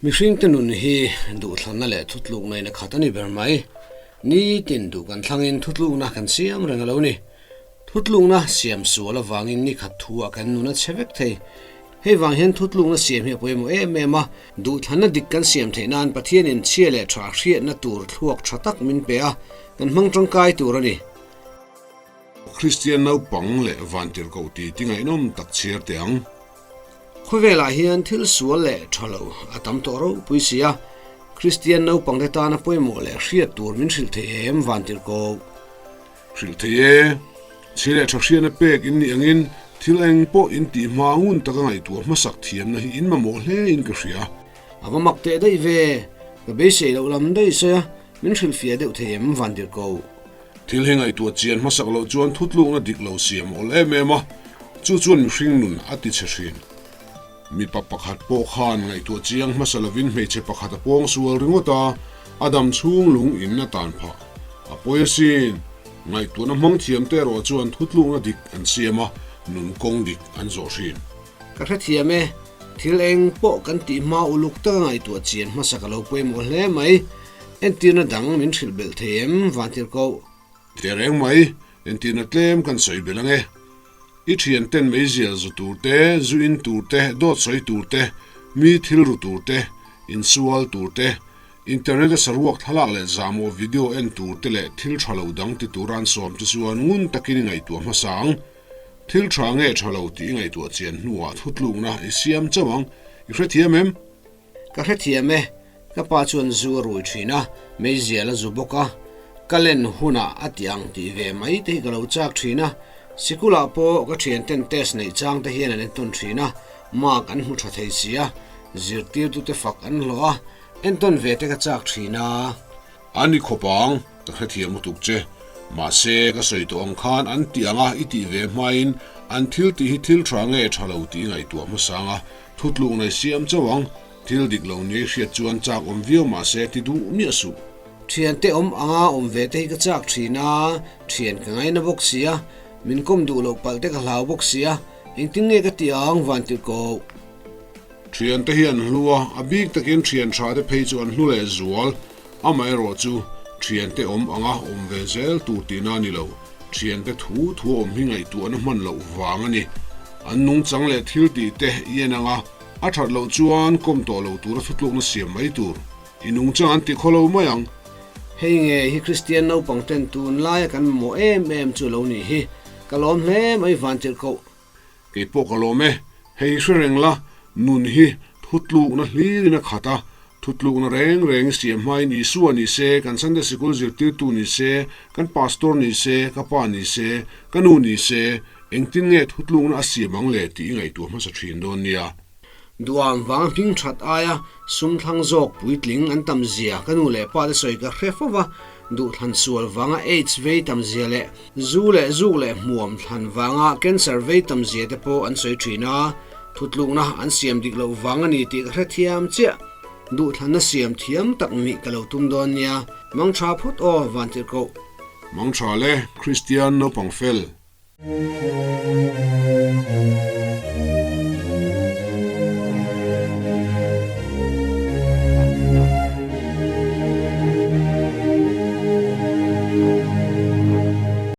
Mihringte nun hi duhthlanna leh thutlukna in a khat a ni ber mai. Nitin duh kan thlangin thutlukna kan siam reng a lo ni. Thutlukna siam sual avangin ni khat thu ah kan nun a chhe vek thei. Hei vang hian thutlukna siam hi a pawimawh em em a, duhthlanna dik kan siam theih nan Pathianin chhia leh tha hriatna tur thluak tha tak min pe a, kan hmang tangkai tur a ni. Kristian naupang leh vantirhkoh ti ti ngaihnawm tak chhiar teh ang. Khawvelah hian thil sual leh tha lo a tam tawh ropui si a, Kristian naupangte tana pawimawh leh hriat tur min hrilh thei em vantirhkoh? Hrilh thei e. Chhe leh tha hriatna pek in nih angin thil eng pawh in tih hma ngun taka ngaihtuah hmasak thiamna hi in mamawh hle in ka hria. A va mak teh daih ve, ka beisei loh lam daih sawi a, min hrilhfiah deuh thei em vantirhkoh? Thil hi ngaihtuah chian hmasak loh chuan thutlukna dik lo siam awl em em a, chu chuan mihring nun a ti chhe thin. Mipa pakhat pawh khan ngaihtuah chiang hmasa lovin hmeichhe pakhat a pawng sual ringawt a, a dam chhung lung in a tan phah. A pawi asin. Ngaihtuahna hmang thiam te erawh chuan thutlukna dik an siam a, nun kawng dik an zawh thin. Ka hrethiam e, thil eng pawh kan tih hma uluk taka ngaihtuah chian hmasa ka lo pawimawh hle mai. Entirna dang min hrilh belh thei em Vantirhkoh? Teh reng mai, entirna tlem kan sawi belh ange. I thian ten meizial zu tur te, zu in tur te, dawt sawi tur te, mi thil ru tur te, insual tur te, internet a saruak thlalak leh zahmawh video en tur te leh thil tha lo dang ti tura an sawm che chuan ngun takin i ngaihtuah hmasa ang. Thil tha nge tha lo tih i ngaihtuah chian hnuah thutlukna i siam chauh ang. I hrethiam em? Ka hrethiam e, ka pa chuan zu a rui thin a, meizial a zu bawk a, ka len hunah a ti ang tih ve mai te hi ka lo chak thin a, sikulah pawh ka thianten test neih chang te hian an entawn thin a, mark an hmu tha thei si a, zirtirtute fak an hlawh a, entawn ve te ka chak thin a. A ni khawp ang, ka hrethiam lutuk che. Mahse, ka sawi tawh ang khan an ti ang a, i tih ve hmain an thil tih hi thil tha nge tha lo tih i ngaihtuah hmasang a, Thutluk nei siam chauh ang, thil dik lo ni hriat chuan chak awm viau mah se ti duh miah suh. Thiante awm anga awm ve te hi ka chak thin a, thian ka ngaina bawk si a, min kawm duh loh palh te ka hlau bawk si a, engtin nge ka tih ang Vantirhkoh? Thiante hi an hlu a, a bik takin thian tha te phei chu an hlu leh zual, amaherawhchu thiante awm anga awm ve zel tur tihna a ni lo. Thiante thu thu awm hi ngaihtuahna hman loh vang a ni. An nungchang leh thil tih te i en ang a, a that loh chuan kawm tawh lo tura thutlukna siam mai tur. I nungchang an ti khaw lo mai ang. Hei nge hi Kristian naupang ten tun laia kan mamawh em em chu lo nih hi. Ka lawm hle mai Vantirhkoh. Kei pawh ka lawm e. Hei hre reng la, nun hi thutlukna hlirin a khat a, thutlukna reng reng siam hmain Isua ni se, kan Sunday Sikul zirtirtu ni se, kan Pastor ni se, ka pa ni se, ka nu ni se, engtin nge thutlukna a siam ang le tih i ngaihtuah hmasa thin dawn nia. Duam vang hming that aia sum thlang zawk puitling an tam zia ka nu leh pa te sawi ka hre fo va, duhthlan sual vanga aids vei tam zia leh zu leh zuk leh hmuam thlan vanga cancer vei tam zia te pawh an sawi thin a, thutlukna an siam dik loh vang a ni tih ka hrethiam chiah. Duhthlanna siam thiam tak nih ka lo tum dawn nia, mangtha phawt aw Vantirhkoh. Mangtha le, Kristian naupang fel.